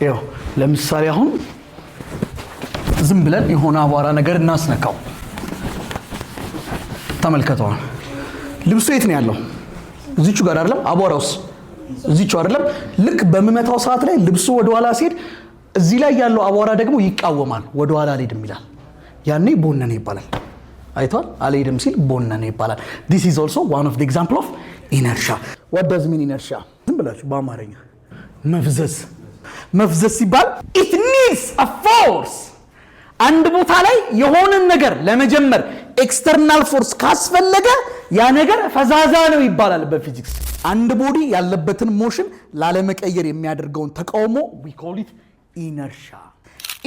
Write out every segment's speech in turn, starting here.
ይኸው ለምሳሌ አሁን ዝም ብለን የሆነ አቧራ ነገር እናስነካው። ተመልከተዋል። ልብሱ የት ነው ያለው? እዚቹ ጋር አይደለም? አቧራውስ እዚቹ አይደለም? ልክ በምመታው ሰዓት ላይ ልብሱ ወደኋላ ሲሄድ እዚህ ላይ ያለው አቧራ ደግሞ ይቃወማል። ወደኋላ አልሄድም ይላል። ያኔ ቦነነ ይባላል። አይቷል። አልሄድም ሲል ቦነነ ይባላል። This is also one of the example of inertia። What does mean inertia? ዝም ብላችሁ በአማርኛ መፍዘዝ። መፍዘዝ ሲባል it needs a force። አንድ ቦታ ላይ የሆነን ነገር ለመጀመር external force ካስፈለገ ያ ነገር ፈዛዛ ነው ይባላል በፊዚክስ። አንድ body ያለበትን motion ላለመቀየር የሚያደርገውን ተቃውሞ we call it inertia።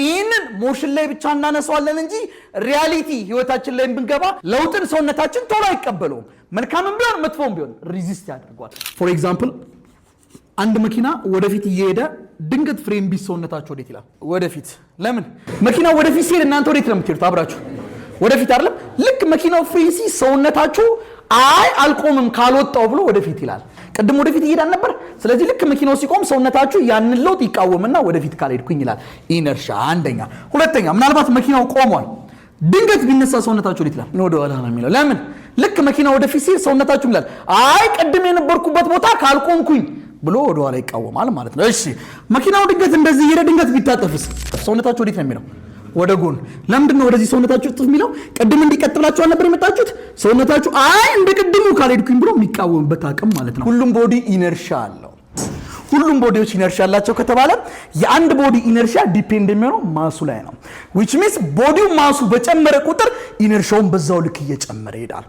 ይህንን motion ላይ ብቻ እናነሳዋለን እንጂ reality ህይወታችን ላይ ብንገባ ለውጥን ሰውነታችን ቶሎ አይቀበለውም። መልካምም ቢሆን መጥፎም ቢሆን resist ያደርገዋል። For example፣ አንድ መኪና ወደፊት እየሄደ ድንገት ፍሬን ቢይዝ ሰውነታችሁ ወዴት ይላል? ወደፊት። ለምን? መኪናው ወደፊት ሲሄድ እናንተ ወዴት ነው የምትሄዱት? አብራችሁ ወደፊት አይደለም? ልክ መኪናው ፍሬን ሲይዝ ሰውነታችሁ አይ አልቆምም ካልወጣው ብሎ ወደፊት ይላል። ቅድም ወደፊት እየሄዳን ነበር። ስለዚህ ልክ መኪናው ሲቆም ሰውነታችሁ ያንን ለውጥ ይቃወምና ወደፊት ካልሄድኩኝ ይላል። Inertia አንደኛ። ሁለተኛ፣ ምናልባት መኪናው ቆሟል፣ ድንገት ቢነሳ ሰውነታችሁ ወዴት ይላል? ወደ ኋላ ነው የሚለው። ለምን? ልክ መኪናው ወደፊት ሲሄድ ሰውነታችሁ ይላል አይ ቅድም የነበርኩበት ቦታ ካልቆምኩኝ ብሎ ወደ ኋላ ይቃወማል ማለት ነው። እሺ፣ መኪናው ድንገት እንደዚህ እየሄደ ድንገት ቢታጠፍስ ሰውነታችሁ ወዴት ነው የሚለው? ወደ ጎን። ለምንድን ነው ወደዚህ ሰውነታችሁ እጥፍ የሚለው? ቅድም እንዲቀጥ ብላችሁ አልነበር የመጣችሁት? ሰውነታችሁ አይ እንደ ቅድሙ ካልሄድኩኝ ብሎ የሚቃወምበት አቅም ማለት ነው። ሁሉም body inertia አለው። ሁሉም body ዎች inertia አላቸው ከተባለ የአንድ body inertia depend የሚሆነው mass ኡ ላይ ነው። Which means body ው mass ኡ በጨመረ ቁጥር inertia ውን በዛው ልክ እየጨመረ ይሄዳል።